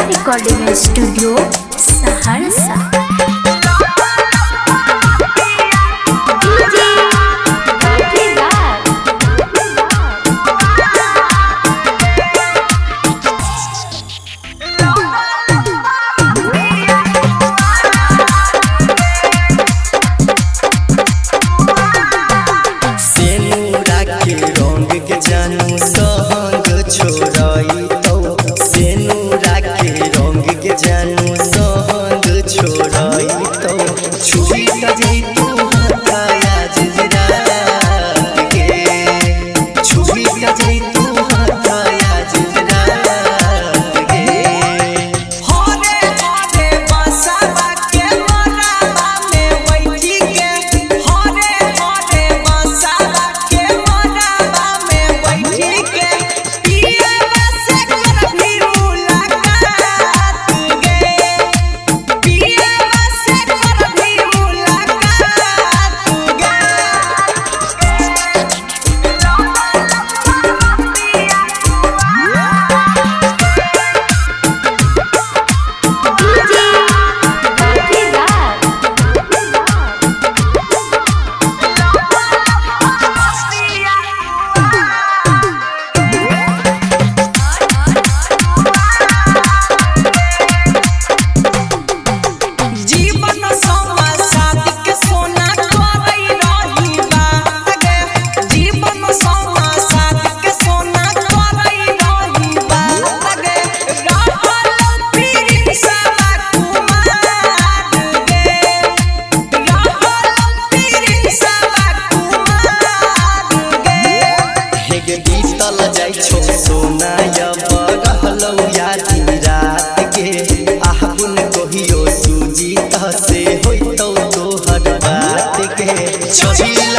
Recording studio Saharsa. DJ Ravi. सेनुरा के रंग के जानू संग छोड़ई तो, सेनुरा के रंग के जानू संग छोड़ई तो, छुई तजी तू हथाया जिजरात के, छुई तजी तू हथाया जिजरात के। हरे हरे बसवा के मोराबा में बैठी के, हरे हरे बसवा के मोराबा में बैठी के, पियवा से करभी मुलाकात गे, पियवा से करभी मुलाकात गे। DJ Ravi. जीवन समा साथ के सोना करई रही बात गे, जीवन समा साथ के सोना करई रही बात गे, रहल प्रिंसवा कुमार गे, रहल प्रिंसवा कुमार गे। हेगे बीतल जाइ छौ सोना अब रहलौ यादी रात के, आहुन कहियो सूजी त से होइतौ तोहर बात के, छबिल।